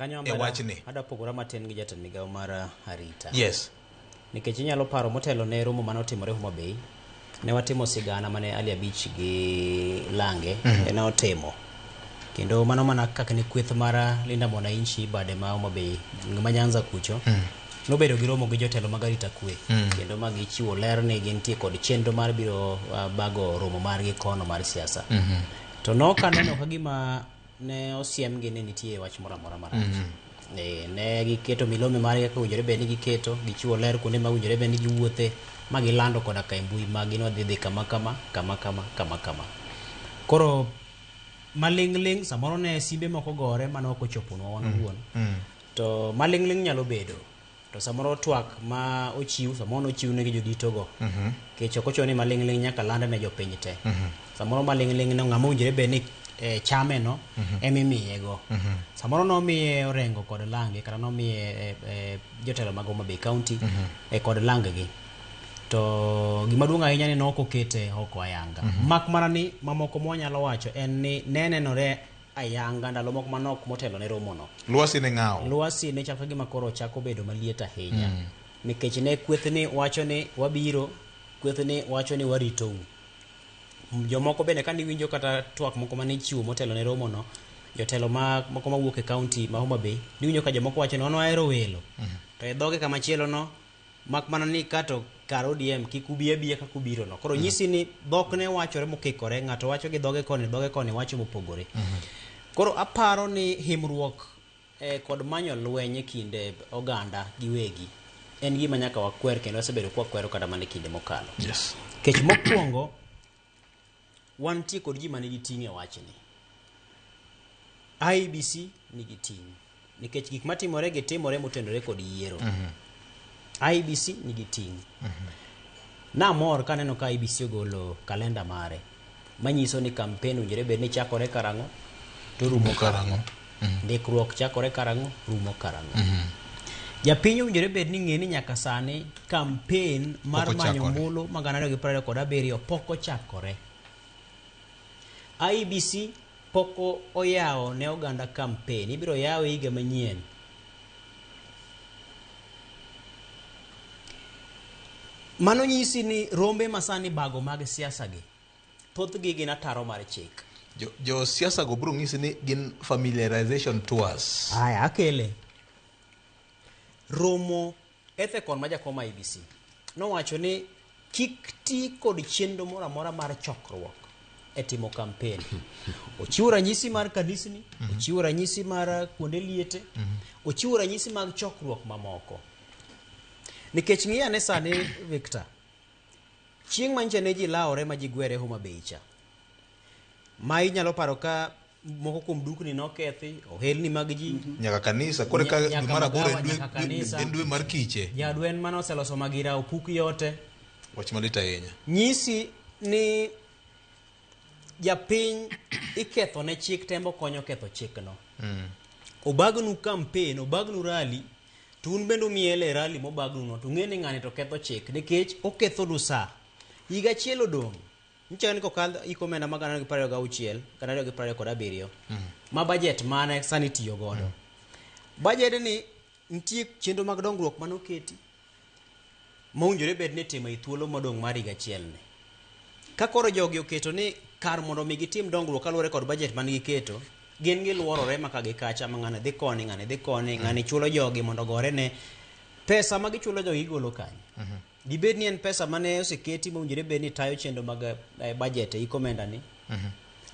Kanyo e wachni. Adwa pogora matin gi jatend migawo mar arita. Yes. Nikech inyalo paro motelo ne romo mane otimore Homa Bay, ne watimo sigana mane Ali Abich gi Lange ne otimo. Kendo mano mana kaka ne kweth mar Linda Mwananchi bade ma Homa Bay ma Nyanza kucho nobedo gi romo gi jotelo mag arita kwe kendo ma gichiwo ler ni gintie kod chenro mar biro bago romo margi kono mar siasa. To nok aneno ka gima ne osiemgi ni nitie wach moro amora marach. Ne giketo milome margi kaka owinjore bed ni giketo, gichiwo ler kuonde ma owinjore bed ni giwuothe, ma gilando koda ka e mbui maggi ni wadhi dhi kama kama, kama kama, kama kama. Koro maling'ling' samoro ne simbe moko gore mane ok ochoponwa wan owuon. To maling'ling' nyalo bedo. To samoro twak ma ochiw, samoro nochiw ne gi jodito go. Nikech ok ochuno ni maling'ling' nyaka land ne jopiny te. Samoro maling'ling' no ng'ama owinjore bed ni chame no ema imiye go. Samoro nomiye Orengo kod Lange kata nomiye jotelo mag Homa Bay County kod Lang gi. To gima duong' ahinya ni nok okete oko ayanga. Mak mana ni mamoko mwanyalo wacho en ni ne nenore ayanga ndalo moko manok motelo ne romo no. Lwasi ne ng'awo. Lwasi ne chako gima koro chako bedo maliet ahinya. Nikech ne kweth ni wacho ni wabiro, kweth ni wacho ni waritou. Jomoko bende kane iwinjo kata twak moko mane ichiwo motelo ne romo no, jotelo ma moko mawuok e county ma Homa Bay, niwinjo ka jomoko wacho ni wan wahero welo. To e dhoge kama chielo no, mak mana ni kato kar ODM kik ubi abiya kaka ubiro no. Koro nyisi ni dhok ne wachore mokikore, ng'ato wacho gi dhoge koni, dhoge koni wacho mopogore. Koro aparo ni himruok kod manyo lweny e kind oganda giwegi en gima nyaka wakwer kendo wasebedo kwakwero kata mana e kinde mokalo. Kech mokwongo wantie kod ji manigi ting' e wachni. IEBC nigi ting' nikech gik matimore gi timore motenore kod yiero. IEBC nigi ting'. Namor kaneno ka IEBC ogolo kalenda mare manyiso ni campaign owinjore bed ni chakore karang'o to rumo karang'o. Ndikruok chakore karang'o rumo karang'o. Japiny owinjore bed ni ng'e ni nyaka sani campaign mar Pok manyo ochakore. ombulu mag 2027 pok ochakore. IEBC pok oyawo ne oganda campaign, ibiro yawe higa manyien. Mano nyisi ni rombe masani bago mag siasa gi, thothgi gin ataro mar chik. Jo siasa go biro ng'isi ni gin familiarization tours. Aya, akele. Romo Ethekon ma jakom IEBC nowacho ni kik ti kod chenro moro amora mar chokruok e timo campaign. Ochiwo ranyisi mar kanisni, ochiwo ranyisi mar kuonde liete, ochiwo ranyisi mag chokruok mamoko. Nikech ng'i ane sani Victor, chieng' manyicha ne ji lawore ma ji gwere Homa Bay cha. Ma inyalo paro ka moko kuom dukni nokethi, ohelni mag ji, Nyaka kanisa. Koro ka Nyaka dwe mar aboro magawa, en nyaka kanisa. en dwe mar kiche. Jadwen mane oseloso magira opuk yote. Wach malit ahinya. Nyisi ni japiny iketho ne chik tembo konyo ketho chikno. Obagnu campaign, obagnu rally, to un bende umiele e rally mobagnu no, to ung'e ni ng'ani to ketho chik nikech okethonu sa. Higa achiel odong'. Nyicha ni kokal hik omenda mag 2026, 2027, ma budget mane sani tiyo godo. Budget ni nitie chenro mag dongruok mane oketi mowinjore bed ni itimo e thuolo modong' mar higa achiel ni. Ka koro jogi oketo ni kar mondo mi gitim dongruok kaluwore kod budget mane giketo, gin giluorore maka gi kacha ma ng'ani dhi koni, ng'ani dhi koni, ng'ani chulo jogi mondo ogore ne pesa ma gichulo jogi gigolo kanye. Dibed ni en pesa mane oseketi mowinjore bed ni tayo chenro mag budget e hik omenda ni.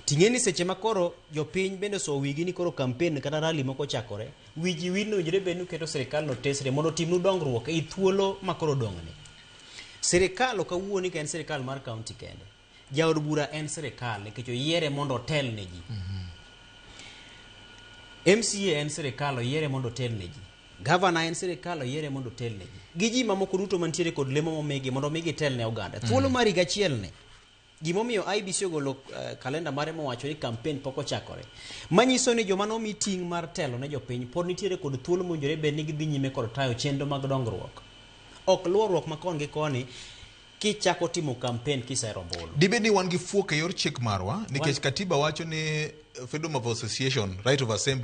Ting'e ni seche ma koro jopiny bende osowo wigi ni koro campaign kata rally moko ochakore, wi ji wil ni owinjore bed ni uketo sirikal no tesre mondo otimnu dongruok ei thuolo ma koro odong' ni. Sirikal ok awuo ni ka en sirikal mar county kende. Jaod bura en sirikal nikech oyiere mondo otel ne ji. MCA en sirikal oyiere mondo otel ne ji. Gavana en sirikal oyiere mondo otel ne ji. Gi ji mamoko duto mantiere kod lemo momigi mondo mi gitel ne oganda. Thuolo mar higa achiel ni, gimomiyo IEBC ogolo kalenda mare mowacho ni campaign pok ochakore. Manyiso ni joma nomi ting' mar telo ne jopiny pod nitiere kod thuolo mowinjore bed ni gidhi nyime kod tayo chenro mag dongruok. Ok luorruok ma koni gi koni kichako timo campaign kisero ombulu. Dibed ni wan gi fuok e yor chik marwa nikech katiba wacho ni freedom of association, right of assembly.